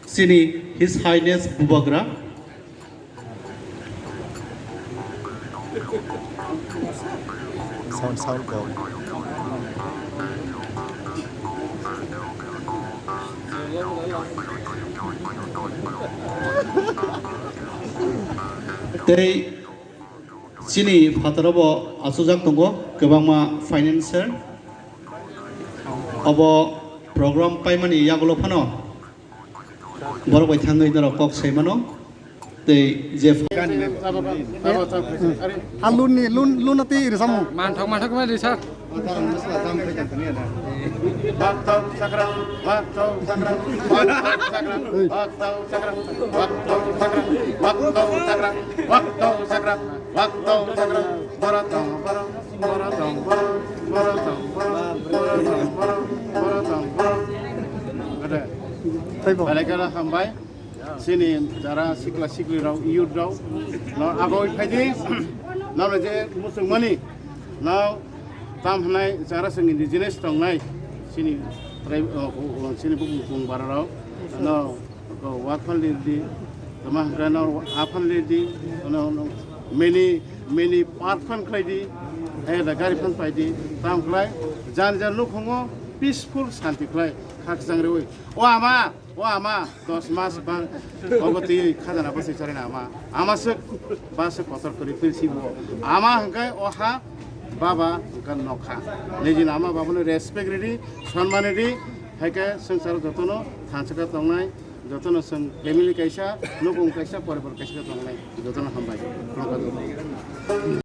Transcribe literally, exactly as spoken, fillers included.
Chini His Highness Bubagra. Sound, sound kok. Tei chini phataro bo achukjak tongo kwbangma financier. Obo program paimani yagulo phano borok bai thangwi norok kok sai mano. Tei je A loan ni, loan, loan ati ri samu. Manthok, manthok ma ri sir. Gede. Taibo. Belai kheno hambai. Chini jara sikla sikli rok, youth rok, no agoi phaidi, no je muchungmani, no tam hwnai jara chwng indigenous tongnai, chini trai-, o, o, o, chini bukung bukung bara rok, no, o, wak phan lirdi, tama hwnkhai no a phan lirdi, no, no, many, many park phan khlaidi, hai da gari phan paidi, tam khlai, jan jan nukhungo peaceful santi khlai, khakchang rewi. O ama, O ama, dos mas ba, obo twi khajana bwswi chorina ama. Ama se, ba se kotor kwrwi twisi bo. Ama hwnkhe o ha, baba hwnkhe nokha. Nijini ama babano respect ridi, sonman ridi, haikhe swngcharo jotono thansa khe tongnai, jotono chwng family kaisa, nukung kaisa, poribar kaisa khe tongnai, jotono hambai. Khulumkha jotono.